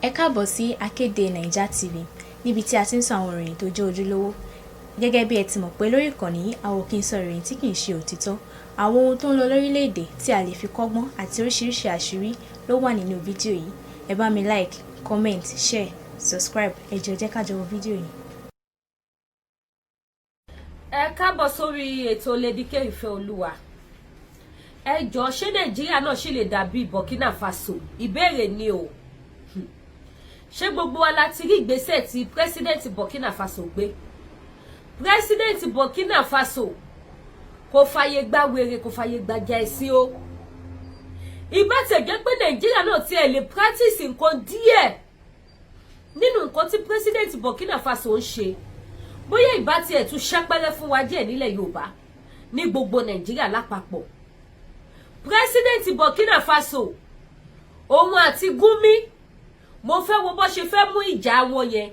Ẹ káàbọ̀ sí Akéde Naija TV, níbi tí a ti ń sọ àwọn ìròyìn tó jẹ́ ojúlówó. Gẹ́gẹ́ bí ẹ ti mọ̀ pé lórí ìkànnì yìí, a ò kí ń sọ ìròyìn tí kì í ṣe òtítọ́. Àwọn ohun tó ń lọ lórílẹ̀-èdè tí a lè fi kọ́gbọ́n àti oríṣiríṣi àṣírí ló wà nínú fídíò yìí. Ẹ bá mi like, comment, share, subscribe. Ẹ jọ̀ọ́, jẹ́ ká jọ wo fídíò yìí. Ẹ káàbọ̀ sórí ètò Lady K Ìfẹ́ Olúwa. Ẹ jọ̀ọ́, ṣé Nàìjíríà náà ṣì lè dàbí Burkina Faso? Ìbéèrè ni o. Ṣé gbogbo wa la ti rí ìgbésẹ̀ tí president Burkina Faso gbé? President Burkina Faso kò fàyè gba wèrè, kò fàyè gba jà ẹ̀sìn o. Ìbá tẹ̀ jẹ́ pé Nàìjíríà náà tiẹ̀ lè practice nǹkan díẹ̀ nínú nǹkan tí president Burkina Faso ń ṣe, bóyá ìbá tiẹ̀ tún ṣẹ́pẹ́rẹ́ fún wa díẹ̀ nílẹ̀ Yorùbá, ní gbogbo Nàìjíríà lápapọ̀. President Burkina Faso, òun àti Gumi, mo fẹ́ wo bó ṣe fẹ́ mú ìjà wọn yẹn,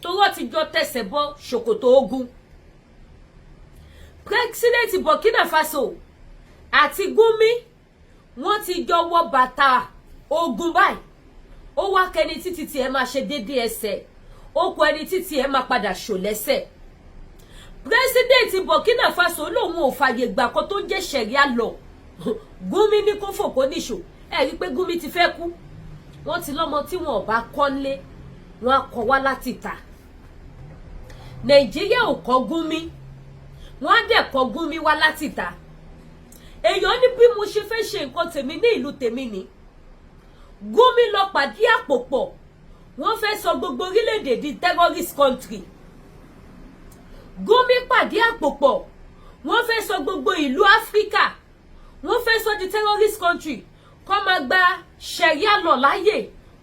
torọ́ ti jọ tẹ̀sẹ̀ bọ́ ṣòkòtò ogun. President Burkina Faso àti Gumi, wọ́n ti jọ wọ bàtà ogun báyìí. Ó wá kẹni títí tí ẹ máa ṣe déédéé ẹsẹ̀, ó kọ ẹni títí ẹ máa padà ṣò lẹ́sẹ̀. President Burkina Faso lòun ò fààyè gbà kan tó ń jẹ́ sharia law. Gumi ní kó fòkó níṣò. Ẹ rí i pé Gumi ti fẹ́ kú. Wọ́n ti lọ́mọ tí wọn ò bá kọ́ lé, wọn á kọ́ wá láti ta. Nàìjíríà ò kọ́ Gumi, wọ́n á dẹ̀ kọ́ Gumi wá láti ta. Èèyàn ní bí mo ṣe fẹ́ ṣe nǹkan tèmi ní ìlú tèmi ni. Gumi lọ pàdé àpò pọ̀, wọ́n fẹ́ sọ gbogbo orílẹ̀-èdè di terrorist country. Gumi pàdé àpò pọ̀, wọ́n fẹ́ sọ gbogbo ìlú Áfíríkà, wọ́n fẹ́ sọ di terrorist country, kó máa gba sharia law láàyè,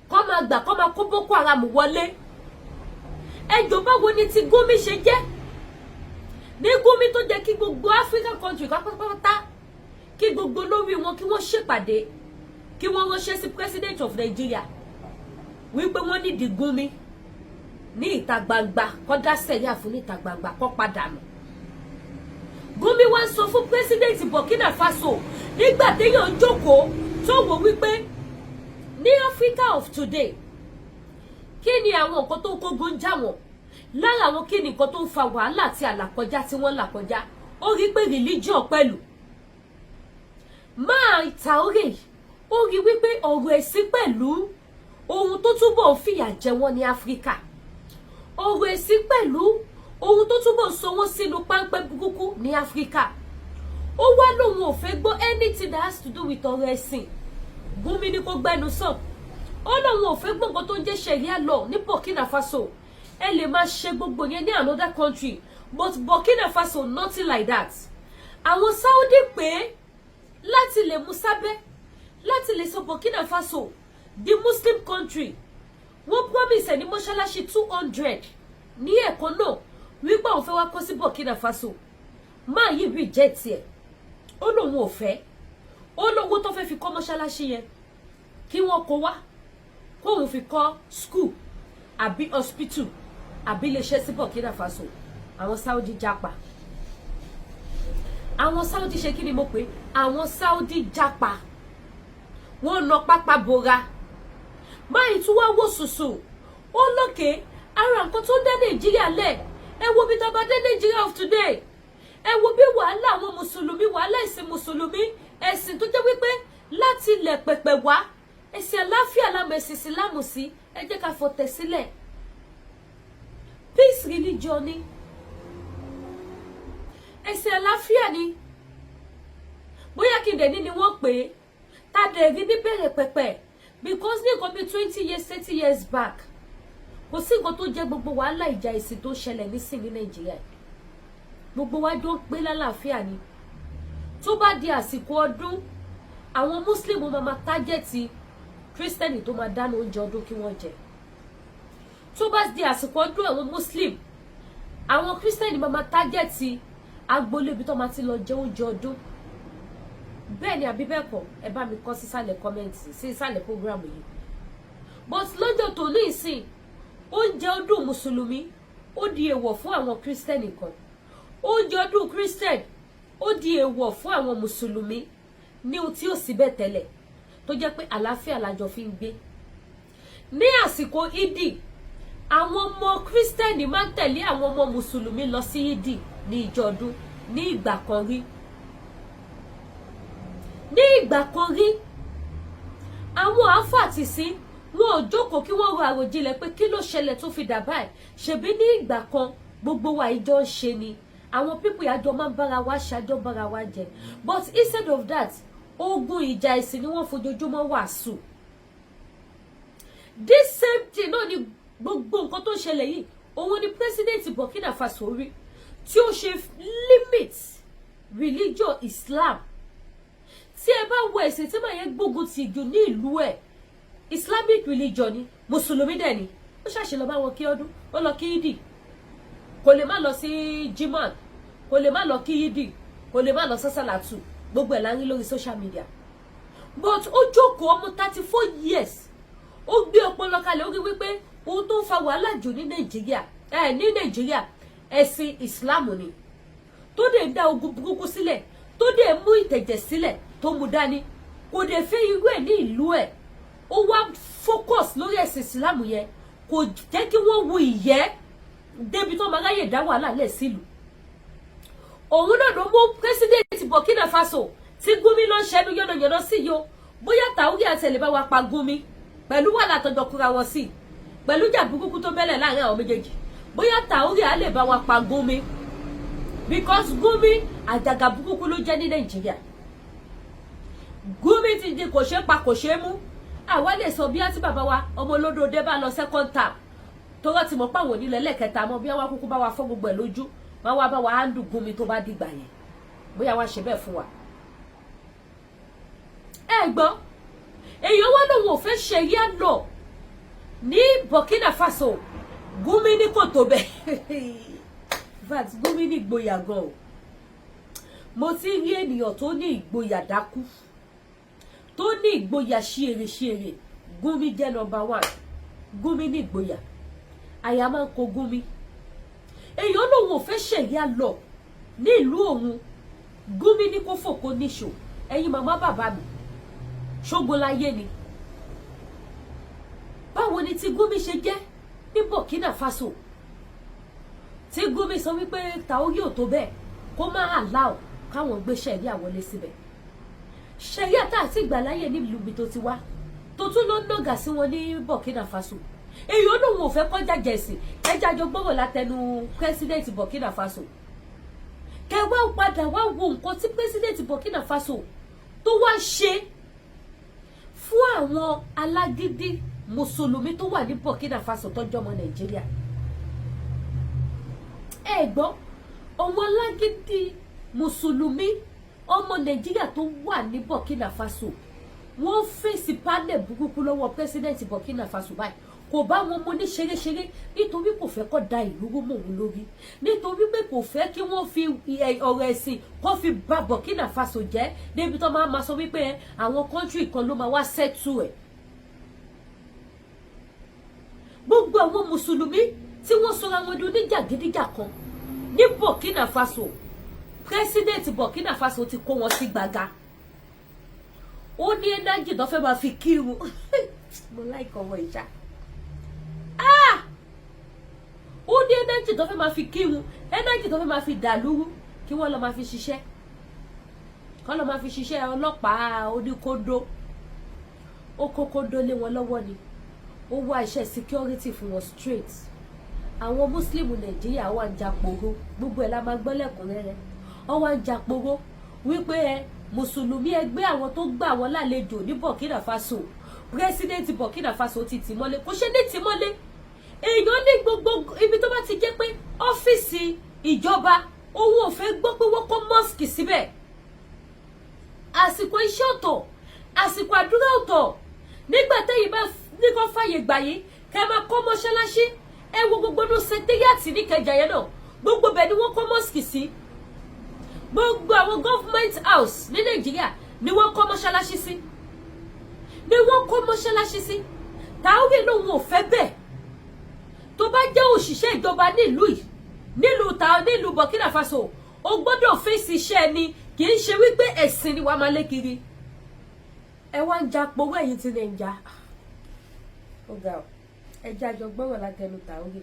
kó máa gbà kó máa kó Boko Haram wọlé. Ẹjọ́, báwo ni ti Gumi ṣe jẹ́? Ní Gumi tó jẹ́ kí gbogbo African country pátápátá, kí gbogbo lórí wọn, kí wọ́n ṣèpàdé, kí wọ́n ránṣẹ́ sí president of Nigeria wípé wọ́n nídìí Gumi ní ìta gbangba, kó dá sẹ̀ríà fún ní ìta gbangba, kó padà nù. Gumi wá ń sọ fún president Burkina Faso, nígbà téèyàn ń jókòó tó wò wípé ní Africa of today, kí ni àwọn nǹkan tó ń kógun já wọn lára àwọn, kí ni nǹkan tó ń fa wàhálà àti àlàkọjá tí wọ́n là kọjá? Ó rí pé religion pẹ̀lú máa Traoré, ó rí wípé ọ̀rọ̀ ẹ̀sìn pẹ̀lú ohun tó túbọ̀ ń fìyà jẹ wọ́n ní Áfíríkà, ọ̀rọ̀ ẹ̀sìn pẹ̀lú ohun tó túbọ̀ sọ wọ́n sínú páńpẹ́ burúkú ní Áfíríkà. Ó wá lóun ò fẹ́ gbọ́ anything that has to do with ọ̀rọ̀ ẹ̀sìn. Gumi ní kó gbẹnu sàn. Ó lóun ò fẹ́ gbọ́ nǹkan tó ń jẹ́ sharia law ní Burkina Faso. Ẹ lè máa ṣe gbogbo yẹn ní another country, but Burkina Faso, nothing like that. Àwọn Saudi pé láti lè mú sábẹ́, láti lè sọ Burkina Faso di Muslim country, wọ́n promise ẹ̀ ní mọ́ṣáláṣí 200 ní ẹ̀kọ́ náà, wípé àwọn fẹ́ wá kọ́ sí Burkina Faso. Máa yìí reject ẹ̀. Ó lóun ò fẹ́. Ó lówó tó fẹ́ fi kọ́ mọ́ṣáláṣí yẹn, kí wọ́n kó wá, kóun fi kọ́ school àbí hospital àbí iléeṣẹ́ sí Burkina Faso. Àwọn Saudi jápa. Àwọn Saudi ṣe kí ni mo pè? Àwọn Saudi jápa, wọ́n nà pápá bora. Máyì tún wá wò sùsù, ó lókè ara nǹkan tó ń dá Nàìjíríà lẹ̀. Ẹ wo bí tá a bá dé Nàìjíríà of today. Ẹ wo bí wàhálà àwọn mùsùlùmí, wàhálà ẹ̀sìn mùsùlùmí, ẹ̀sìn tó jẹ́ wípé láti ilẹ̀ pẹ̀pẹ̀ wá, ẹ̀sìn àláfíà lámọ̀ ẹ̀sìn ìsìlámù sí. Ẹ jẹ́ ká fọ̀tẹ̀ sílẹ̀. Peace religion ni, ẹ̀sìn àláfíà ni. Bóyá kí n dẹ̀ ní ni wọ́n pè é, tá a dẹ̀ rí níbẹ̀rẹ̀ pẹ̀pẹ̀, because ní nǹkan bíi 20 years, 30 years back, kò sí nǹkan tó jẹ́ gbogbo wàhálà ìjà ẹ̀sìn tó ṣẹlẹ̀ nísìn ní Nàìjíríà. Gbogbo wa jọ ń pé lálàáfíà ni. Tó bá di àsìkò ọdún, àwọn Muslim máa ma target Christian tó máa dáná oúnjẹ ọdún kí wọ́n jẹ. Tó bá di àsìkò ọdún àwọn Muslim, àwọn Christian máa ma target agboolé ibi tó máa ti lọ jẹ oúnjẹ ọdún. Bẹ́ẹ̀ ni àbí bẹ́ẹ̀ kọ́? Ẹ bá mi kọ sísàlẹ̀ comment, sí ìsàlẹ̀ program yìí. But lọ́jọ́ tó ní ìsìn, oúnjẹ ọdún mùsùlùmí, ó di èèwọ̀ fún àwọn Christian kan. Oúnjẹ ọdún Christian, ó di èèwọ̀ fún àwọn mùsùlùmí, ní ohun tí ó sì bẹ́ẹ̀ tẹ́lẹ̀, tó jẹ́ pé àlàáfíà lájọ fi ń gbé. Ní àsìkò Ìdì, àwọn ọmọ Kírísítẹ́nì máa ń tẹ̀lé àwọn ọmọ Mùsùlùmí lọ sí Ìdì ní ìjọ ọdún ní ìgbà kan rí. Ní ìgbà kan rí, àwọn àáfàá ti sí wọn ò jókòó kí wọ́n ro àròjinlẹ̀ pé kí ló ṣẹlẹ̀ tó fi dà báyìí. Ṣebí ní ìgbà kan, gbogbo wa ìjọ ń ṣe ni, àwọn people àjọ máa ń bára wa ṣàjọ, bára wa jẹ. But instead of that, ogun ìjà ẹ̀sìn ni wọ́n fojoojúmọ́ wàásù. This same thing náà ni gbogbo nǹkan tó ń ṣẹlẹ̀ yìí, òun ni President Burkina Faso rí tí ó ṣe limit religion Islam. Tí ẹ bá wo ẹ̀sìn tí màá yẹn gbógun ti jù ní ìlú ẹ̀, Islamic religion ni. Mùsùlùmí dẹ̀ ni. Ó ṣàṣe lọ bá wọn kí ọdún, ó lọ kí Ìdì, kò lè má lọ sí jimá, kò lè má lọ kí Ìdì, kò lè má lọ sásàlátù. Gbogbo ẹ̀ la ń rí lórí social media. But ó jókòó, ọmọ 34 years, ó gbé ọpọlọ kalẹ̀, ó rí wípé ohun tó ń fa wàhálà jù ní Nàìjíríà, ẹ ní Nàìjíríà, ẹ̀sìn Islam ni, tó dẹ̀ ń dá ogun burúkú sílẹ̀, tó dẹ̀ mú ìtẹ̀jẹ̀ sílẹ̀, tó mú dání. Kò dẹ̀ fẹ́ irú ẹ̀ ní ìlú ẹ̀. Ó wá focus lórí ẹ̀sìn Islam yẹn, kò jẹ́ kí wọ́n wu ìyẹ́ débi tó máa ráyè dá wàhálà lẹ̀ sílùú. Òun náà ló mú President Burkina Faso tí Gumi ló ń ṣẹnu yánnayànna sí yìí o. Bóyá Traoré àtẹlẹ bá wa pa Gumi pẹ̀lú wàhálà àtọjọ kúra wọn sí, pẹ̀lú ìjà burúkú tó bẹ́lẹ̀ láàrin àwọn méjèèjì, bóyá Traoré á lè bá wa pa Gumi, because Gumi, àjàgà burúkú ló jẹ́ ní Nàìjíríà. Gumi ti di kò ṣeé pa, kò ṣeé mú. Àwa lè sọ bí àti bàbá wa ọmọ olódòdé bá lọ second term, tó rọ́ ti mọ̀ pàwọn onílẹ̀ lẹ́ẹ̀kẹta mọ́, bí wọ́n kúkú bá wa fọ́ gbogbo ẹ̀ lójú, wọ́n wá bá wa handle Gumi tó bá dìgbà yẹn, bóyá wá ṣe bẹ́ẹ̀ fún wa. Ẹ gbọ́, èèyàn wá lòun ò fẹ́ Sharia law ní Burkina Faso, Gumi ní kò tó bẹ́ẹ̀. In fact, Gumi ní ìgboyà gan o. Mo ti rí ènìyàn tó ní ìgboyà dákú, tó ní ìgboyà ṣíèrè ṣíèrè, Gumi jẹ́ number one. Gumi ní ìgboyà, àyà máa ń kó Gumi. Èèyàn lòun ò fẹ́ Sharia law ní ìlú òun, Gumi ní kó fòkó níṣò. Ẹ̀yin màmá bàbá mi, ṣógun láyé ni? Báwo ni tí Gumi ṣe jẹ́ ní Burkina Faso tí Gumi sọ wípé Traoré ò tó bẹ́ẹ̀, kó má allow káwọn gbé Sharia wọlé síbẹ̀? Sharia tá àti ìgbàláyè nílùú ibi tó ti wá, tó tún lọ nàgà sí wọn ní Burkina Faso. Èyí ó lóun ò fẹ́ kọjá jẹ̀sìn. Ẹjẹ́ àjọ gbọ́rọ̀ látẹnu President Burkina Faso. Kẹ wá padà wá wo nǹkan tí President Burkina Faso tó wá ṣe fún àwọn alágídí mùsùlùmí tó wà ní Burkina Faso tó jọmọ Nàìjíríà. Ẹ gbọ́, àwọn alágídí mùsùlùmí ọmọ Nàìjíríà tó wà ní Burkina Faso, wọ́n fèsì panel burúkú lọ́wọ́ President Burkina Faso báyìí. Kò bá wọn mọ ní ṣeréṣeré, nítorí kò fẹ́ kó da ìlú rú mọ́ òun lórí, nítorí pé kò fẹ́ kí wọ́n fi ọ̀rọ̀ ẹ̀sìn kó fi bà Burkina Faso jẹ́ débi tó máa ma sọ wípé àwọn country kan ló máa wá settle ẹ̀. Gbogbo àwọn mùsùlùmí tí wọ́n sọra wọn di oníjàgídíjà kan ní Burkina Faso, President Burkina Faso ti kó wọn sí gbàgà. Ó ní energy tó fẹ́ máa fi kírun. Mo like ọmọ ìjà. Ah, ó ní energy tó fẹ́ máa fi kírun, energy tó fẹ́ máa fi dàlúrú, kí wọ́n lọ máa fi ṣiṣẹ́, kọ́ lọ máa fi ṣiṣẹ́ ọlọ́pàá oníkóńdó. Ó kó kóńdó lé wọn lọ́wọ́ ni, ó wá iṣẹ́ security fún wọn straight. Àwọn Muslim Nàìjíríà wà ń japoro, gbogbo ẹ̀ la máa gbọ́ lẹ́kùnrẹ́rẹ́. Wọ́n wá ń japoro wípé ẹ mùsùlùmí ẹgbẹ́ àwọn tó gbà wọ́n lálejò ní Burkina Faso, President Burkina Faso ti tì mọ́lé. Kò ṣe ní tì mọ́lé. Èèyàn ní gbogbo ibi tó bá ti jẹ́ pé ọ́fíìsì ìjọba, òun ò fẹ́ gbọ́ pé wọ́n kọ́ mosque síbẹ̀. Àsìkò iṣẹ́ ọ̀tọ̀, àsìkò àdúrà ọ̀tọ̀. Nígbà tẹ́yìn bá ní kó fàyè gbà yín kẹ́ máa kọ́ mọ́ṣáláṣí, ẹ wo gbogbo ní secretariat níkẹjà yẹn náà, gbogbo bẹ́ẹ̀ ni wọ́n kọ́ mosque sí. Gbogbo àwọn government house ní Nàìjíríà ni wọ́n kọ́ mọ́ṣáláṣí sí, ni wọ́n kọ́ mọ́ṣáláṣí sí. Traoré lòun ò fẹ́ bẹ́ẹ̀. Tó bá jẹ́ òṣìṣẹ́ ìjọba nílùú yìí, nílùú ta, nílùú Burkina Faso, o gbọ́dọ̀ fèsì iṣẹ́ ni, kì í ṣe wípé ẹ̀sìn ni wàá máa lé kiri. Ẹ wá ń ja powó, ẹ̀yin ti Nàìjà. Ó ga ọ. Ẹ jẹ́ àjọ gbọ́rọ̀ látẹnu Traoré.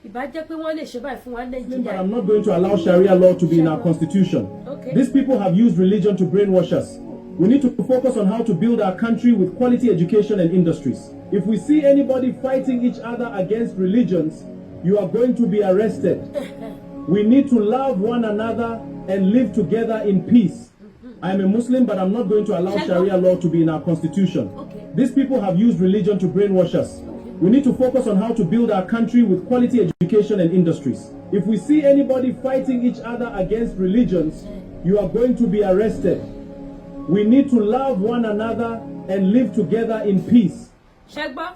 Ìbá jẹ́ pé wọ́n lè ṣe báyìí fún wa ní But Nàìjíríà. I'm not going to allow Sharia law to be in our constitution. These people have used religion to brainwash us. We need to focus on how to build our country with quality education and industries. If we see anybody fighting each other against religions, you are going to be arrested. We need to love one another and live together in peace. I am a Muslim, but I'm not going to allow Sharia law to be in our constitution. These people have used religion to brainwash us. We need to focus on how to build our country with quality education and industries. If we see anybody fighting each other against religions, you are going to be arrested. We need to love one another and live together in peace. Ṣé gbọ́?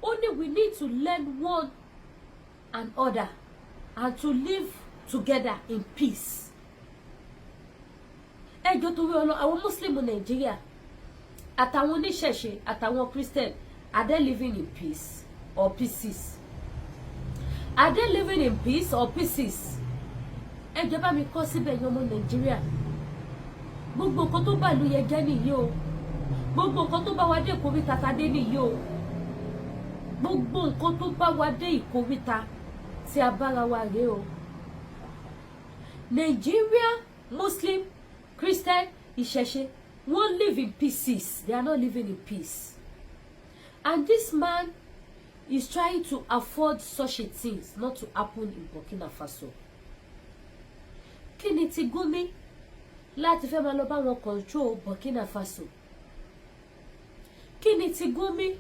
Ó ní we need to learn one and other and to live together in peace. Ẹ jọ̀ọ́, torí ọlọ, àwọn Muslim Nàìjíríà àtàwọn oníṣẹ̀ṣe àtàwọn Christian, are they living in peace or pieces? Are they living in peace or pieces? Ẹ jọ̀ọ́, bá mi kọ síbẹ̀ yẹn. Ọmọ Nàìjíríà, gbogbo nǹkan tó bá ìlú yẹn jẹ́ nìyí o. Gbogbo nǹkan tó bá wa dé ìkóríta ta dé nìyí o. Gbogbo nǹkan tó bá wa dé ìkóríta tí a bára wa rèé o. Nigeria, Muslim, Christian, ìṣẹ̀ṣe, wọ́n live in pieces. They are not living in peace, and this man is trying to afford such a things not to happen in Burkina Faso. Kí ni ti Gumi láti fẹ́ máa lọ bá wọn control Burkina Faso? Kí ni ti Gumi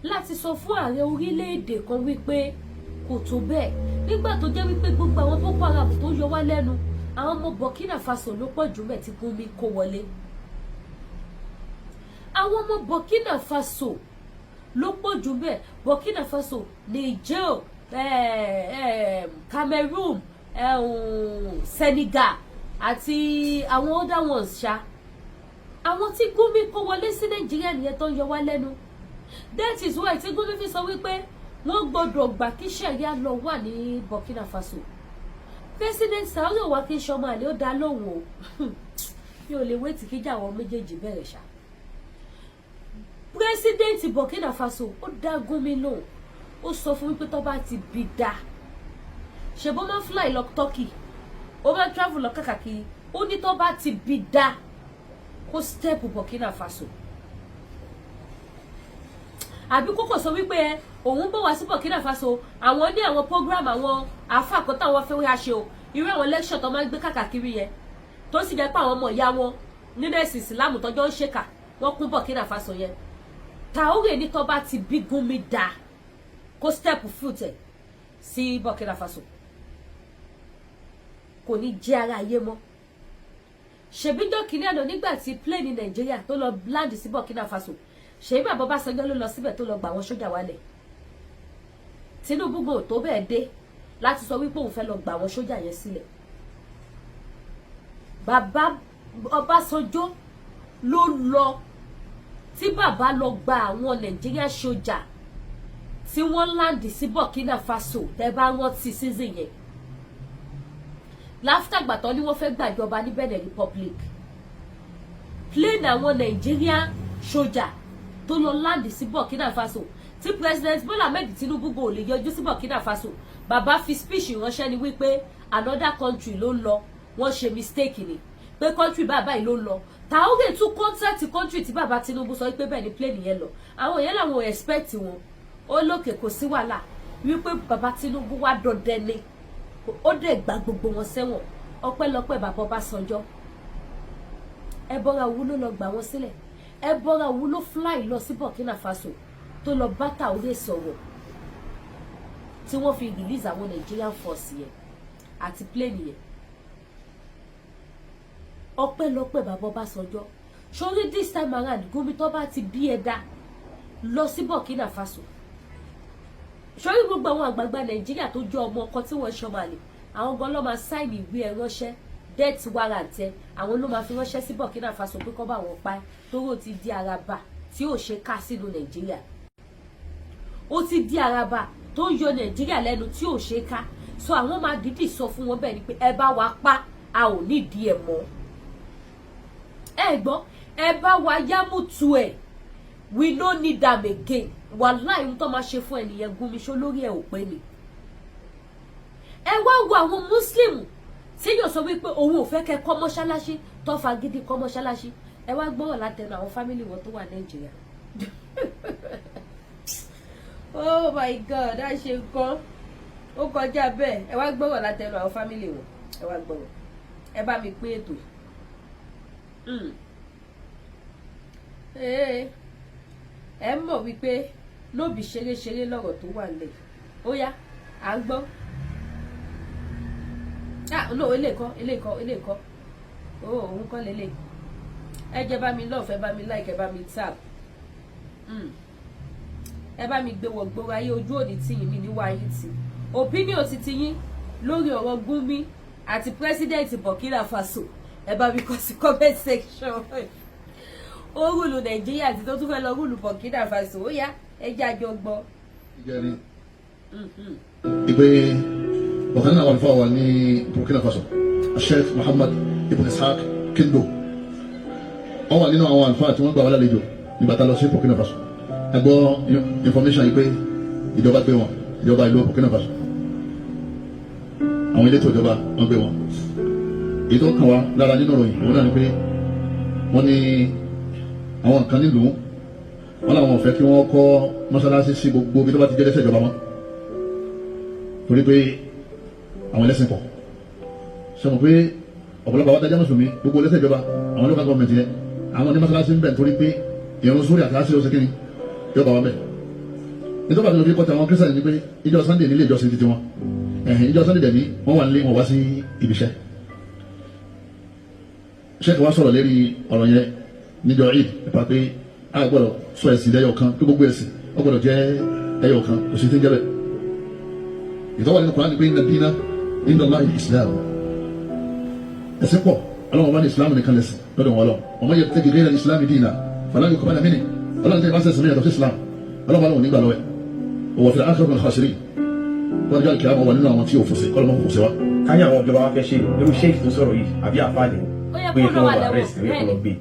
láti sọ fún ààrẹ orílẹ̀-èdè kan wípé kò tó bẹ́ẹ̀, nígbà tó jẹ́ wípé gbogbo àwọn Boko Haram tó yọ wá lẹ́nu, àwọn ọmọ Burkina Faso ló pọ̀ jù mẹ́ tí Gumi kó wọlé? Àwọn ọmọ Burkina Faso ló pọ̀ jù bẹ́ẹ̀. Burkina Faso, Niger, Cameroon, Senegal àti àwọn other ones ṣá. Àwọn tí Gumi kó wọlé sí Nàìjíríà nìyẹn tó ń yọ wá lẹ́nu. That is why tí Gumi fi sọ wípé wọ́n gbọ́dọ̀ gbà kí Sharia law wà ní Burkina Faso. President Traoré wa kí n ṣọmọ àlè, ó dá lóhùn o. Mi ò lè wait kíjà àwọn méjèèjì bẹ̀rẹ̀ ṣá. President Burkina Faso, ó dá Gumi lóhùn. Ó sọ fún wípé tó bá ti bí dá ṣe bó máa ń fly lọ Turkey, ó máa ń travel lọ káàkiri, ó ní tó bá ti bí dá kó step Burkina Faso, àbí kókò sọ wípé ẹ òun bọ̀ wá sí Burkina Faso, àwọn ní àwọn program, àwọn àáfà kan táwọn fẹ́ wá ṣe o, irú àwọn lecture tó máa ń gbé káàkiri yẹn, tó sì jẹ́ pé àwọn ọmọ ìyá wọn nínú ẹ̀sìn Ìsìlámù tọ́jọ́ ń ṣèkà, wọ́n kún Burkina Faso yẹn. Traoré ní tó bá ti bí Gumi dá kó step foot ẹ̀ sí Burkina Faso, kò ní jẹ́ ara ayé mọ́. Ṣèbíjọ́ kìíní àná, nígbà tí plane Nàìjíríà tó lọ land sí Burkina Faso, ṣèbí bàbá Ọbásanjọ́ ló lọ síbẹ̀ tó lọ gbà àwọn sójà wálẹ̀. Tinubu gbò tó bẹ́ẹ̀ dé láti sọ wípé òun fẹ́ lọ gbà àwọn sójà yẹn sílẹ̀. Bàbá Ọbásanjọ́ ló lọ, tí bàbá lọ gba àwọn Nàìjíríà sójà tí wọ́n land sí Burkina Faso. Tẹ́ bá rántí season yẹn, l'after gbàtọ́ ni wọ́n fẹ́ gbàjọba ní Benin Republic, plane àwọn Nàìjíríà sójà tó lọ land sí Burkina Faso, tí President Bola Ahmed Tinubu kò lè yọjú sí Burkina Faso, bàbá fi speech ránṣẹ́ ni wípé another country ló ń lọ, wọ́n ṣe mistake ni, pé country bàbá yìí ló ń lọ. Traoré tún contact country tí bàbá Tinubu sọ wípé bẹ́ẹ̀ ni plane yẹn lọ. Àwọn yẹn làwọn ò expect wọn. Ó lókè, kò sí wàhálà, wípé bàbá Tinubu wá dọdẹ ni, ó dẹ̀ gba gbogbo wọn sẹ́wọ̀n. Ọpẹ́lọpẹ́ bàbá Ọbásanjọ́. Ẹbọra òwú ló lọ gbà wọ́n sílẹ̀. Ẹbọra òwú ló fly lọ sí Burkina Faso tó lọ bá Traoré sọ̀rọ̀ tí wọ́n fi release àwọn Nigerian force yẹn àti plane yẹn. Ọpẹ́lọpẹ́ bàbá Ọbásanjọ́. Sórí this time around, Gumi, tó bá ti bí ẹ dá lọ sí Burkina Faso, sórí gbogbo àwọn àgbààgbà Nàìjíríà tó jẹ́ ọmọ ọkọ tí wọ́n ṣọmọ àlè, àwọn gan ló máa sign ìwé ẹ ránṣẹ́, death warrant ẹ, àwọn ló máa fi ránṣẹ́ sí Burkina Faso pé kọ́ bá wọn pa ẹ́, torí ó ti di araba tí ò ṣe ká sínú Nàìjíríà. Ó ti di araba tó ń yọ Nàìjíríà lẹ́nu tí ò ṣe ká. So àwọn máa dídì sọ fún wọn bẹ́ẹ̀ ni pé ẹ bá wa pa, a ò nídìí ẹ̀ mọ́. Ẹ gbọ́, ẹ bá wa yámùtù ẹ̀. We no need am again. Wàláì, ohun tó máa ṣe fún ẹnìyẹn, Gumi, ṣó lórí ẹ ò pé ni? Ẹ wá wo àwọn Muslim tí yóò sọ wípé òun ò fẹ́ kẹ́ kọ́ mọ́ṣáláṣí, tó fagídí kọ́ mọ́ṣáláṣí. Ẹ wá gbọ́rọ̀ látẹnu àwọn family wọn tó wà Nàìjíríà. Oh my God, á ṣe nǹkan ó kọjá bẹ́ẹ̀. Ẹ wá gbọ́rọ̀ látẹnu àwọn family wọn. Ẹ wá gbọ́rọ̀, ẹ bá mi pín ètò. Ẹ mọ̀ wípé no be ṣeré-ṣeré lọ́rọ̀ tó wà nílẹ̀. Ó yá, à ń gbọ́. Ah no, eléyìí kọ́, eléyìí kọ́, eléyìí kọ́. Oh, òun kọ́ lélẹ̀. Ẹ jẹ́ bá mi love, ẹ bá mi like, ẹ bá mi tap, ẹ bá mi gbé wọ̀ gbòòrò ayé. Ojú òní tìyín mi níwá yín tì. Opinion ti tiyín lórí ọ̀rọ̀ Gumi àti president Burkina Faso, ẹ bá mi kọ sí comment section. Ó rule Nàìjíríà àti tó tún fẹ́ lọ rule Burkina Faso. Ó yá, ẹ jẹ́ àjọ gbọ́. Ìpè ọ̀kan nínú àwọn àlùfáà wa ní Burkina Faso, Sheikh Muhammad Ibn Ishaq Kindo, wọ́n wà nínú àwọn àlùfáà tí wọ́n gbà wá lálejò nígbà tá a lọ sí Burkina Faso. Ẹ gbọ́ information yìí pé ìjọba gbé wọn, ìjọba ìlú Burkina Faso, àwọn elétò ìjọba, wọ́n gbé wọn. Èyí tó kàn wá lára nínú ìròyìn òun náà ni pé wọ́n ní àwọn kan nílùú wọn làwọn ò fẹ́ kí wọ́n kọ́ mọ́sálásí sí gbogbo ibi tó bá ti jẹ́ lẹ́sẹ̀ ìjọba mọ́, torí pé àwọn ẹlẹ́sìn pọ̀. Sọmọ pé ọ̀pọ̀lọpọ̀ àwọn adájọ́ mùsùlùmí, gbogbo ẹlẹ́sẹ̀ ìjọba, àwọn local government yẹn, àwọn ní mọ́sálásí ń bẹ̀, nítorí pé ìrun sórí àti àṣírí ọ̀sẹ̀ kínní yóò bá wọn bẹ̀. Nítorí àti lórí kọ́ta àwọn Christian ni pé ìjọ Sunday nílé ìjọsìn títí wọn, ẹ̀hìn ìjọ Sunday dẹ̀ ní wọ́n wà nílé, wọn wá sí ibiṣẹ́. Sheikh wa sọ̀rọ̀ lérí ọ̀rọ̀ yẹn níjọ Eid nípa pé a gbọ́dọ̀ sọ ẹ̀sìn lẹ́yọ̀ kan, pé gbogbo ẹ̀sìn ó gbọ́dọ̀ jẹ́ ẹyọ kan. Kò sí ti ń jẹ́ bẹ́ẹ̀. Ìtọ́wà nínú Kùránì pé inna dina inda Allahi Islam. Ẹ̀sìn pọ̀, Ọlọ́run bá ní Islam nìkan lẹ̀sìn lọ́dọ̀ wọn lọ. Wa man yabtaghi ghayra al-Islam dina falan yuqbala minhu. Ọlọ́run tẹ́ ìbá sẹ̀sìn mi yàtọ̀ sí Islam, Ọlọ́run bá lọ́wọ́ nígbà lọ́wọ́ ẹ̀. Wa fil akhirati minal khasirin. Wọ́n jẹ́ àlùkìyámà wà nínú àwọn tí yóò fòsè kọ́lọ́mọ́ fòsè wa. Káyọ̀ àwọn ìjọba wa fẹ́ ṣe irú sheikh tó sọ̀rọ̀ yìí àbí àfáàní Ó yẹ pé kó kí lọ wọ́n wà lọ lẹ́wọ̀n. arrest, ìwé Bẹ́ẹ̀ kó lọ ni. gbé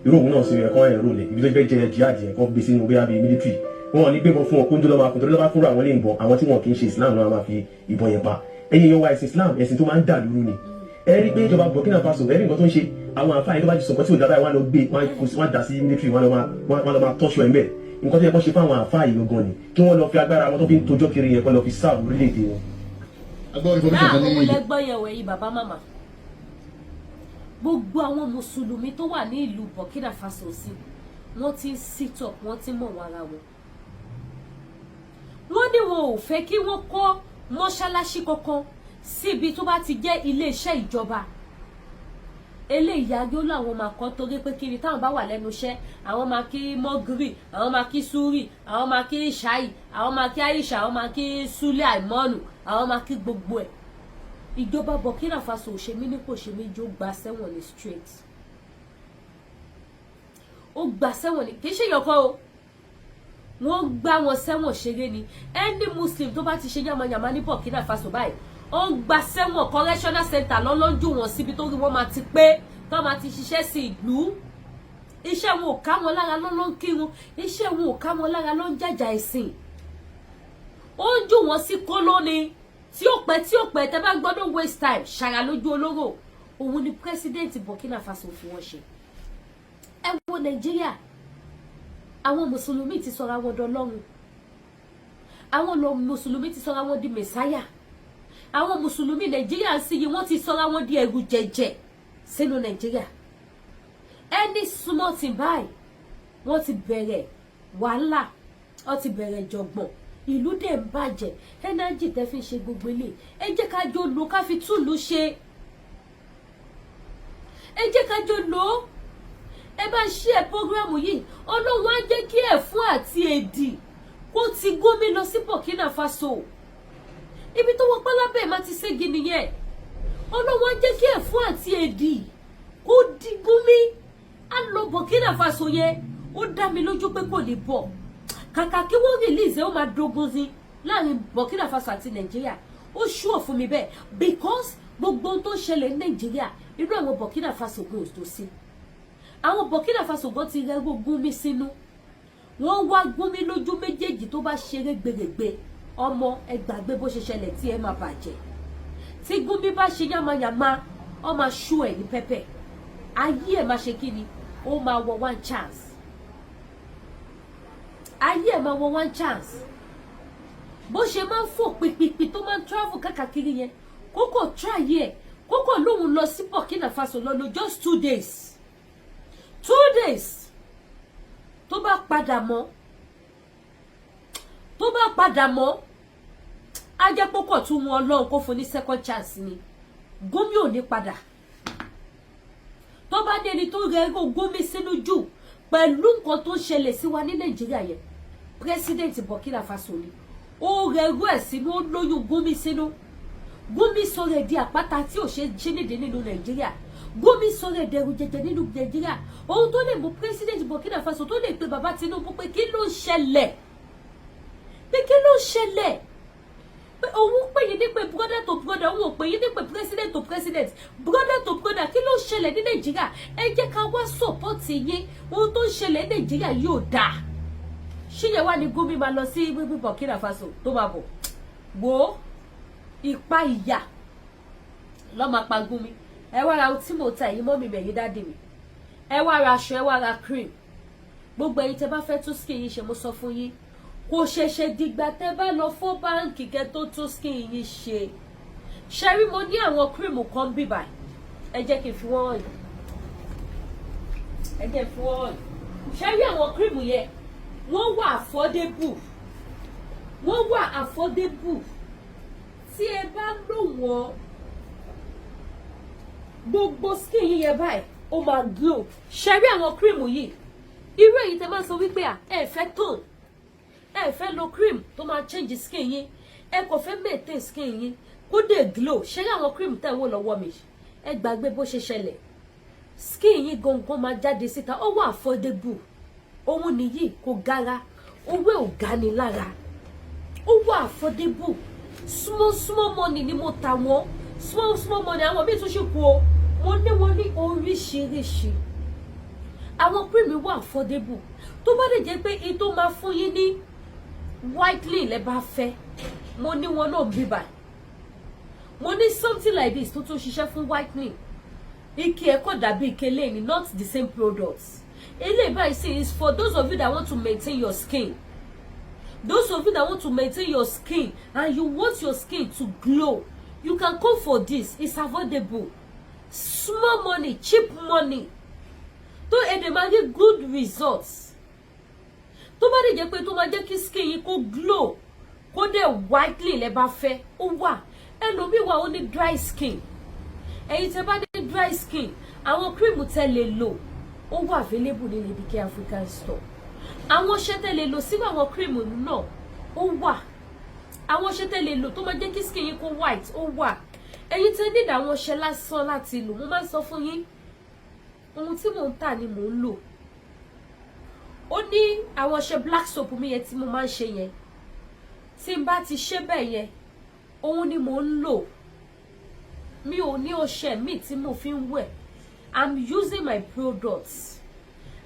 irú òun náà sí ẹ̀kọ́ ẹ̀rọ lẹ̀ ibi tó fẹ́ jẹ jihad yẹn, kó gbé sínú bóyá bíi military. Wọn ò ní gbébọn fún ọ kóńdó lọ́wọ́ akùn, torí lọ́wọ́ fúnra àwọn ilé ìbọn, àwọn tí wọn kì í ṣe Islam náà máa fi ìbọn yẹn pa. Ẹ̀yin yan wa, ẹ̀sìn Islam, ẹ̀sìn tó máa ń dà lúrú ni. Ẹ rí pé ìjọba Burkina Faso, ẹ rí nǹkan tó ń ṣe àwọn àfáà yẹn, tó bá ti sọ nǹkan tí ò dábàá, wọn lọ gbé wọn dà sí military, wọn lọ máa tọ́ṣọ ẹ̀ mbẹ́. Nǹkan tó yẹ kó ṣe fáwọn àfáà yìí gangan ni kí wọ́n lọ fi agbára wọn tó fi ń tojọ́ kiri yẹn, kó lọ fi sáàbù orílẹ̀-èdè wọn. A gbọ́ information Náà kan ní òun lẹ́gbọ́n yẹn wẹ̀yìn bàbá màmá. Gbogbo àwọn mùsùlùmí tó wà ní ìlú Burkina Faso sí, wọ́n ti ń sit up, wọ́n ti ń mọ̀ wọn ara wọn. Wọ́n ní wọn ò fẹ́ kí wọ́n kọ́ mọ́ṣáláṣí kankan síbi tó bá ti jẹ́ iléeṣẹ́ ìjọba. Eléyìí ayó làwọn máa kọ́, torí pé kiri táwọn bá wà lẹ́nu iṣẹ́, àwọn máa kí mọ́gírì, àwọn máa kí súrì, àwọn máa kí ṣáì, àwọn máa kí àyíṣà, àwọn máa kí súlẹ̀ àìmọ́nù, àwọn máa kí gbogbo ẹ̀. Ìjọba Burkina Faso ò ṣe mí ní kò ṣe méjì, ó gba sẹ́wọ̀n ní straight. Ó gba sẹ́wọ̀n ní, kì í ṣe ìyọkọ́ o, wọ́n gbá wọn sẹ́wọ̀n ṣeré ni. Any Muslim tó bá ti ṣe yamayama ní Burkina Faso báyìí, ó ń gba sẹ́wọ̀n, correctional center lọ́lọ́jú wọn síbi tó rí wọ́n máa ti pé tó máa ti ṣiṣẹ́ sí ìlú. Iṣẹ́ wọn ò ká wọn lára lọ́lọ́ ń kírun, iṣẹ́ wọn ò ká wọn lára ló ń jàjà ẹ̀sìn. Ó ń jù wọ́n sí kóló ni tí ó pẹ́, tí ó pẹ́. Tẹ́ bá gbọ́dọ̀ waste time ṣàrà lójú olóró, òun ni president Burkina Faso fi wọ́n ṣe. Ẹ wo Nàìjíríà, àwọn mùsùlùmí ti sọra wọn dọlọ́run, àwọn mùsùlùmí ti sọra wọn di mẹsáyà. Àwọn mùsùlùmí Nàìjíríà ń sí yìí, wọ́n ti sọra wọn di ẹrù jẹjẹ sínú Nàìjíríà. Any small thing báyìí, wọ́n ti bẹ̀rẹ̀ wàhálà, wọ́n ti bẹ̀rẹ̀ jọ̀gbọ̀n, ìlú dẹ̀ ń bàjẹ́. Energy tẹ́ fi ń ṣe gbogbo ilé, ẹ jẹ́ ká jọ lò, ká fi túlù ṣe. Ẹ jẹ́ ká jọ lò ó. Ẹ bá ṣí ẹ program yìí, Ọlọ́run á jẹ́ kí ẹ̀fún àti èdì kó ti Gumi lọ sí Burkina Faso. Ibi tó wọ pálábẹ́ má ti ségi nìyẹn. Ọlọ́run á jẹ́ kí ẹ̀fún àti èdì kó di Gumi, á lọ Burkina Faso yẹn. Ó dá mi lójú pé kò ní bọ̀. Kàkà kí wọ́n release ẹ̀, ó máa dogun sí láàrin Burkina Faso àti Nàìjíríà. Ó ṣúọ̀ fún mi bẹ́ẹ̀, because gbogbo ohun tó ń ṣẹlẹ̀ ní Nàìjíríà, inú àwọn Burkina Faso kò tó sí. Àwọn Burkina Faso gan ti rẹ́rú Gumi sínú. Wọ́n wá Gumi lójú méjèèjì. Tó bá ṣeré gbèrègbè, ọmọ, ẹ gbàgbé bó ṣe ṣẹlẹ̀ tí ẹ máa bàjẹ́. Tí Gumi bá ṣe yánmayànmá, ọ máa ṣú ẹ ní pẹ́pẹ́. Ayé ẹ máa ṣe kí ni? Ó máa wọ one chance. Ayé ẹ máa wọ one chance. Bó ṣe máa ń fò pípípí, tó máa ń travel káàkiri yẹn, kókò try ẹ, kókò lóun lọ sí Burkina Faso lọ lò just 2 days, 2 days, tó bá padà mọ́, tó bá padà mọ́, á jẹ́ pọ́kọ̀ tún wọn Ọlọ́run kó fún ní second chance ni. Gumi ò ní padà. Tó bá ní ẹni tó rẹ ẹgbẹ́ Gumi sínú jù pẹ̀lú nǹkan tó ń ṣẹlẹ̀ sí wa ní Nàìjíríà yẹn, president Burkina Faso ni. Ó rẹ ẹrú ẹ̀ sínú, ó lóyún Gumi sínú. Gumi sọ̀rọ̀ ẹ̀ di àpáta tí ò ṣe ṣe nídìí nínú Nàìjíríà. Gumi sọ̀rọ̀ ẹ̀ dẹrù jẹjẹ nínú Nàìjíríà. Ohun tó lè mú president Burkina Faso tó lè pe bàbá Tinubu pé kí ló ń ṣẹlẹ̀, pé kí ló ń ṣẹlẹ̀, pé òun pè yín ní pé brother to brother, òun ò pè yín ní pé president to president, brother to brother, kí ló ń ṣẹlẹ̀ ní Nàìjíríà? Ẹ jẹ́ ká wá support yín. Ohun tó ń ṣẹlẹ̀ ní Nàìjíríà yóò dáa. Ṣíyẹn wá ní Gumi máa lọ sí Burkina Faso tó máa bọ̀ wò ó. Ipa ìyà lọ́ máa pa Gumi. Ẹ wá ra ohun tí mò ń ta. Ẹ̀yin mummy mi, ẹ̀yin daddy mi, ẹ wá ra aṣọ, ẹ wá ra cream. Gbogbo ẹ̀yin tẹ́ bá fẹ́ tún skin yín ṣe, mo sọ fún yín, kò ṣẹ̀ṣẹ̀ dìgbà tẹ́ bá lọ fún báǹkì kẹ́ tó tún skin yín ṣe. Ṣẹ́rí, mo ní àwọn cream kan bíbà, ẹ jẹ́ kí n fi wọ́n hàn yín, ẹ jẹ́ n fi wọ́n hàn yín. Ṣẹ́rí, àwọn cream yẹn, wọ́n wà affordable, wọ́n wà affordable. Tí ẹ bá lò wọ́n, gbogbo skin yín yẹn báyìí, ó máa glow. Ṣẹ́rí, àwọn cream yìí, irú èyí tẹ́ máa sọ wípé à ẹ fẹ́ tone, ẹ fẹ́ lo cream tó máa change skin yín, ẹ kò fẹ́ maintain skin yín kó dé glow. Ṣẹ́rí, àwọn cream tẹ́ ń wò lọ́wọ́ mi, ẹ gbàgbé bó ṣe ṣẹlẹ̀, skin yín gangan máa jáde síta. Ó wà affordable. Òun nìyí, kò gara, owó ò ga ni lára, ó wà affordable. Small small money ni mo tà wọ́n, small small money. Àwọn míì tún ṣì kú o. Mo ní wọn ní oríṣiríṣi. Àwọn cream wà affordable. Tó bá lè jẹ́ pé èyí tó máa fún yín ní whitening lẹ bá fẹ́, mo ní wọn náà bíbà. Mo ní something like this tó tún ṣiṣẹ́ fún whitening. Ike ẹ̀ kò dàbí ike lẹ́yìn, not the same product. Eléyìí báyìí sí is for those of you that want to maintain your skin, those of you that want to maintain your skin and you want your skin to glow, you can come for this. It's affordable, small money, cheap money, tó ẹ dẹ̀ máa rí good results. Tó bá lè jẹ́ pé tó máa jẹ́ kí skin yín kó glow, kó dẹ̀ whitening lẹ bá fẹ́, ó wà. Ẹlòmíì wà, ó ní dry skin. Ẹ̀yin tẹ́ bá ní dry skin, àwọn cream tẹ́ lè lò, ó wà available ní Lady K African Store. Àwọn ọṣẹ tẹ́ lè lò sínú àwọn cream náà, ó wà. Àwọn ọṣẹ tẹ́ lè lò tó máa jẹ́ kí skin yín kó white, ó wà. Ẹ̀yin tẹ́ need àwọn ọṣẹ lásán láti lò, mo máa ń sọ fún yín, ohun tí mò ń tà ni mò ń lò. Ó ní àwọn ọṣẹ black soap mi yẹn tí mo máa ń ṣe yẹn, tí n bá ti ṣe bẹ́ẹ̀ yẹn, òun ni mò ń lò. Mi ò ní ọṣẹ míì tí mo fi ń wẹ̀. I'm using my products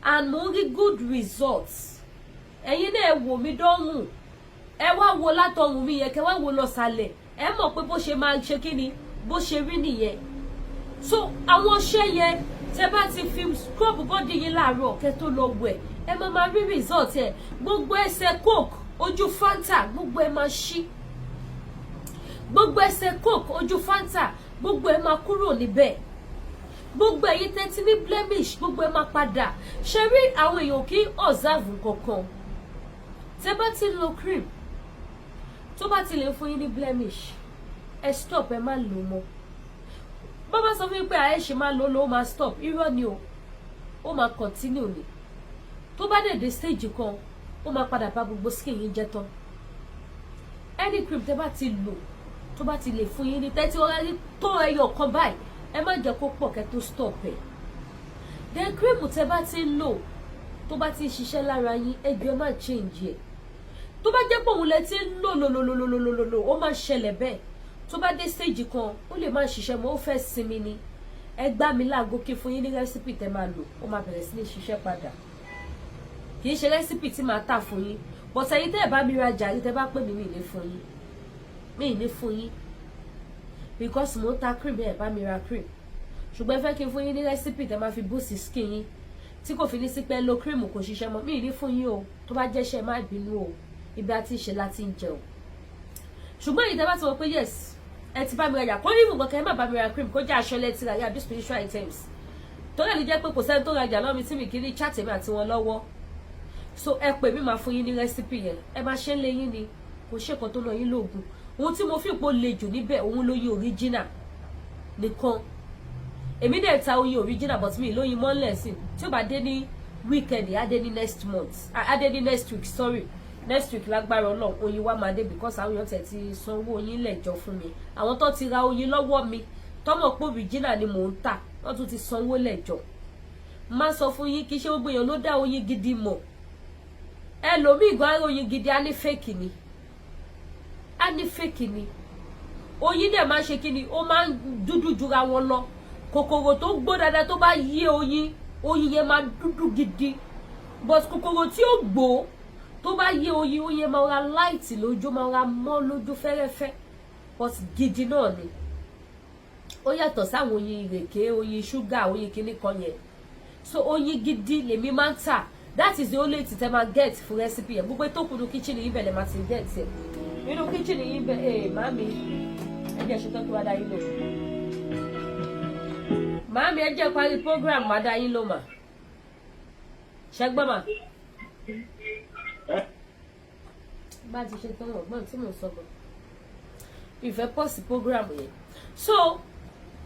and mo ń rí good results. Ẹ̀yin náà, ẹ wò mí dọ́rùn, ẹ wá wo látọrùn mi yẹn, kẹ wá wo lọ sàlẹ̀, ẹ mọ̀ pé bó ṣe máa ṣe kí ni, bó ṣe rí nìyẹn. So àwọn ọṣẹ yẹn, tẹ bá ti fi scrub body yín láàárọ̀ kẹ́ tó lọ wẹ̀, ẹ máa máa rí result ẹ. Gbogbo ẹsẹ̀ coke, ojú Fanta, gbogbo ẹ máa ṣí. Gbogbo ẹsẹ̀ coke, ojú Fanta, gbogbo ẹ máa kúrò níbẹ̀. Gbogbo ẹ̀yin tẹ́tí ní blemish, gbogbo ẹ máa padà ṣe rí. Àwọn èèyàn kì í observe kankan. Tẹ́ bá ti lo cream, tó bá ti lè fún yín ní blemish, ẹ stop, ẹ má lò mọ́. Bá bá sọ fún yín pé àyè ṣe máa lò ó, máa stop, irọ́ ni o, ó máa continue ni. Tó bá dẹ̀ dé stage kan, ó máa padà bá gbogbo skin yín jẹ́ tán. Any cream tẹ́ bá ti lò, tó bá ti lè fún yín ní tẹ́tí ọ̀rẹ́ rí tó ẹyọ kan báyìí, ẹ má jẹ́ kó pọ̀ kẹ́ tó stop ẹ̀. Then cream tẹ́ bá ti ń lò, tó bá ti ń ṣiṣẹ́ lára yín, ẹ jọ̀ọ́, ẹ má change ẹ̀. Tó bá jẹ́ pé òun lẹ ti ń lò lò lò lò lò lò lò lò, ó máa ṣẹlẹ̀ bẹ́ẹ̀. Tó bá dé stage kan, ó lè má ṣiṣẹ́ mọ́, ó fẹ́ sinmi ni. Ẹ gbá mi láago kí fún yín ní recipe tẹ́ máa lò, ó máa bẹ̀rẹ̀ sí ní ṣiṣẹ́ padà. Kì í ṣe recipe tí màá tà fún yín, but ẹ̀yin tẹ́ ẹ̀ bá mi rajà rí, tẹ́ bá pè mí, mi ní fún yín, mi ní fún yín, because mo ń ta cream, ẹ̀ bá mi ra cream. Ṣùgbọ́n ẹ fẹ́ kí n fún yín ní recipe tẹ́ máa fi boost skin yín, tí kò fi ní sí pé lo cream kò ṣiṣẹ́ mọ́, mi ní fún yín o. Tó bá jẹ́ṣẹ́, má bínú o, ibi àti ìṣe láti ń jẹ o. Ṣùgbọ́n èyí tẹ́ bá ti wọ pé yes, ẹ ti bá mi rajà, kó ní ìfúnkan kẹ́ ẹ má bá mi ra cream, kó jẹ́ aṣọ lẹ́tí ra yá bí spiritual items tó lè ní jẹ́ pé kò sẹ́ni tó rajà lọ́wọ́ mi tí mi kì í ní chat èmi àti wọn lọ́wọ́. So ẹ pè mí, máa fún yín ní recipe yẹn. Ẹ máa ṣe ń lé yín ni, kò ṣe kan tó lọ yín lóògùn. Ohun tí mo fi pò le jù níbẹ̀, òun lóyin original nìkan. Èmi dẹ̀ ta oyin original, but mi lóyin mọ́lẹ̀ sí. Tí ó bá dé ní weekend, á dé ní next month, á dé ní next week, sorry, next week. Lágbára Ọlọ́run, oyin wa máa dé, because àwọn èèyàn tẹ̀ ti sanwó oyin lẹ́jọ́ fún mi. Àwọn tó ti ra oyin lọ́wọ́ mi, tọ́mọ̀ pé original ni mò ń tà, wọ́n tún ti sanwó lẹ́jọ́. Má sọ fún yín, kì í ṣe gbogbo èèyàn ló dá oyin gidi mọ̀. Ẹlòmíì gan oyin gidi, á ní fake ni, á ní fake ni. Oyin dẹ̀ máa ń ṣe kíni, ó máa ń dúdú jura wọn lọ. Kòkòrò tó gbó dáadáa, tó bá yé oyin, oyin yẹn máa dúdú gidi, but kòkòrò tí ó gbó, tó bá yé oyin, oyin máa ra light lójú, máa ra mọ́ lójú fẹ́rẹ́fẹ́, but gidi náà ni. Ó yàtọ̀ sáwọn oyin ìrèké, oyin ṣúgà, oyin kíní kan yẹn. So oyin gidi lèmi máa ń tà. That is the only thing tẹ́ máa get fún recipe yẹn. Gbogbo tó kù ní kitchen yìí, bẹ̀ lè máa ti get ẹ̀ nínú kitchen yìí bẹ̀. Ẹ̀ màmí, ẹ jẹ́ ṣetán kí wàá dá yín lò. Màmí, ẹ jẹ́ parí program, máa dá yín lò mà. Ṣẹ́gbọ́n mà bá ti ṣe tán, ọgbọ́n tí mò ń sọ gan, ìfẹ́ pọ̀ sí program yẹn. So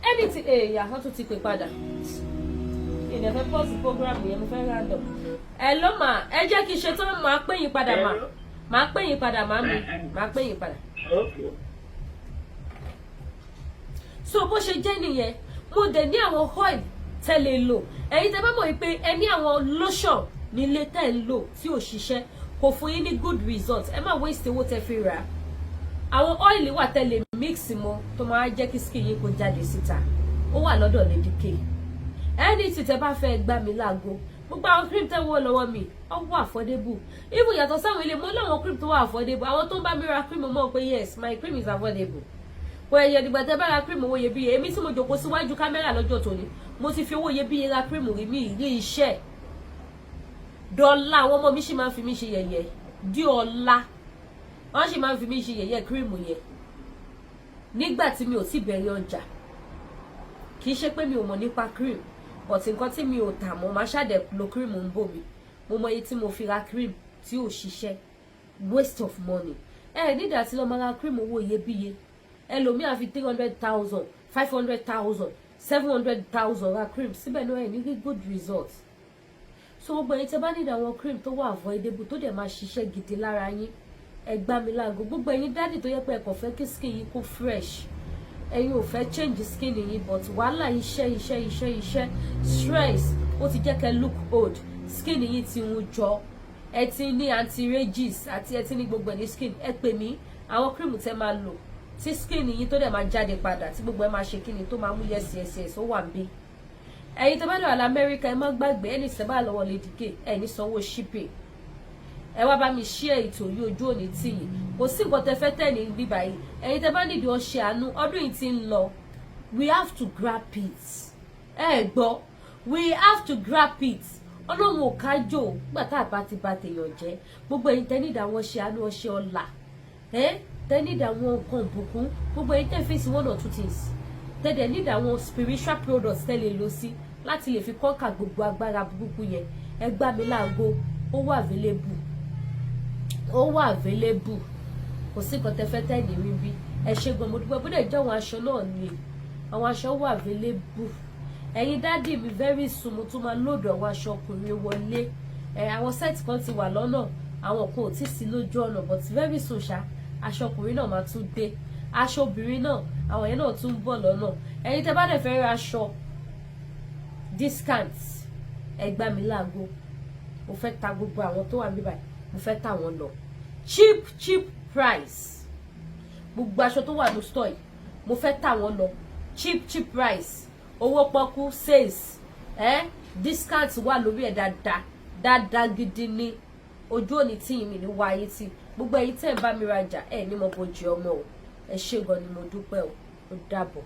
anything, èèyàn wọ́n tún ti pè padà. Ìdẹ̀fẹ́ pọ̀ sí program yẹn, mo fẹ́ round up. Ẹ ló mà, ẹ jẹ́ kí n ṣe tán, máa pè yín padà mà, máa pè yín padà mà, mi máa pè yín padà. So bó ṣe jẹ́ nìyẹn. Mo dẹ̀ ní àwọn oil tẹ́ lè lò. Ẹ̀yin tẹ́ bá mọ̀ wípé ẹ ní àwọn lotion nílé tẹ́ ń lò tí ò ṣiṣẹ́, kò fún yín ní good result, ẹ má waste owó tẹ́ fi rà á. Àwọn oil wà tẹ́ lè mix mọ́, tó máa jẹ́ kí skin yín kó jáde síta. Ó wà lọ́dọ̀ Lady K. Ẹni tí tẹ́ bá fẹ́ gbá mi láago, gbogbo àwọn cream tẹ́ wọ́ lọ́wọ́ mi, ó wà affordable. Even yàtọ̀ sáwọn ilé mo láwọn cream tó wà affordable. Àwọn tó ń bá mi ra cream mọ̀ pé yes, my cream is affordable. Kò ẹ̀yẹ̀ dìgbà tẹ́ bá ra cream owó iyebíye. Èmi tí mo jòkó síwájú kámẹ́rà lọ́jọ́ tòní, mo ti fi owó iyebíye ra cream rí, mi rí iṣẹ́ dọ́là. Àwọn ọmọ mi sì máa ń fi mí ṣe yẹ̀yẹ́ dí ọ̀la, wọ́n sì máa ń fi mí ṣe yẹ̀yẹ́ cream yẹn nígbà tí mi ò tí bẹ̀rẹ̀ ọjà. Kì í ṣe pé mi ò mọ̀ nípa cream, but nǹkan tí mi ò tà mọ́, máa ṣàdẹ̀ lo cream ń bò mí. Mo mọ iye tí mo fi ra cream tí ò ṣiṣẹ́, waste of money. Ẹ nígbà tí lọ́ọ́ máa ra cream owó iyebíye, ẹlòmíà fi 300,000, 500,000, 700,000 ra cream, síbẹ̀ náà ẹ̀ ní rí good result. So gbogbo ẹ̀yin tẹ́ bá nílò àwọn cream tó wà affordable, tó dẹ̀ máa ṣiṣẹ́ gidi lára yín, ẹ gbá mi láago. Gbogbo ẹ̀yin daddy tó yẹ pé ẹ kàn fẹ́ kí skin yín kó fresh, ẹ̀yin ò fẹ́ change skin yín, but wàhálà iṣẹ́, iṣẹ́, iṣẹ́, iṣẹ́, stress, ó ti jẹ́ kẹ́ look old, skin yín ti ń jọ, ẹ ti ní anti-ages àti ẹ ti ní gbogbo ẹ̀ ní skin, ẹ pè mí. Àwọn cream tẹ́ máa lò tí skin yín tó dẹ̀ máa jáde padà, tí gbogbo ẹ máa ṣe kíni, tó máa mú yes, ó wà ń bí. Ẹ̀yin tó bá lọ àlà Amẹ́ríkà, ẹ má gbàgbé, ẹni sẹ́bà lọ́wọ́ Lady K, ẹ ní sanwó shipping. Ẹ wá bá mi share ètò yìí, ojú òní tì yín. Kò sí nǹkan tẹ fẹ́ tẹ̀ ní bíbá yìí. Ẹ̀yin tẹ bá nídìí ọṣẹ àánú, ọdún yìí ti ń lọ, we have to grab it. Ẹ gbọ́, we have to grab it. Ọlọ́run ò kájò nígbà tá a bá ti ba tèèyàn jẹ́. Gbogbo ẹ̀yin tẹ nídìí àwọn ọṣẹ àánú, ọṣẹ ọlà, ẹ tẹ nídìí àwọn nǹkan ìbùkún, gbogbo ẹ̀yin tẹ face one or two things, tẹ dẹ̀ nídìí àwọn spiritual products tẹ lè lò sí láti lè fi conquer gbogbo agbára burúkú yẹn, ẹ gbá mi láago. Ó wà available, ó wà available. Kò sí nǹkan tẹ fẹ́ tẹ́ ní rí bí. Ẹ ṣe gan, mo dúpẹ́. Bó dẹ̀ jẹ́ àwọn aṣọ náà ni, àwọn aṣọ wà available. Ẹ̀yin daddy mi, very soon mo tún máa load àwọn aṣọ ọkùnrin wọlé. Ẹ àwọn set kan ti wà lọ́nà, àwọn kan ò tí sí lójú ọ̀nà, but very soon ṣá, aṣọ ọkùnrin náà máa tún dé. Aṣọ obìnrin náà, àwọn yẹn náà tún ń bọ̀ lọ́nà. Ẹ̀yin tẹ́ bá dẹ̀ fẹ́ ra aṣọ discount, ẹ gbá mi láago. Mo fẹ́ ta gbogbo àwọn tó wà níbàyìí, mo fẹ́ tà wọ́n lọ cheap cheap price. Gbogbo aṣọ tó wà ní store yìí, mo fẹ́ tà wọ́n lọ cheap cheap price, owó pọ́kú, sales, discount wà lórí ẹ̀ dáadáa. Dáadáa gidi ni ojú òní tí mi ní wáyé tí gbogbo ẹ̀yin tẹ́ ń bá mi rajà ẹ̀ ní mo bójú ọmọ o. Ẹ ṣé gan ni, mo dúpẹ́ o. Ó dàbọ̀.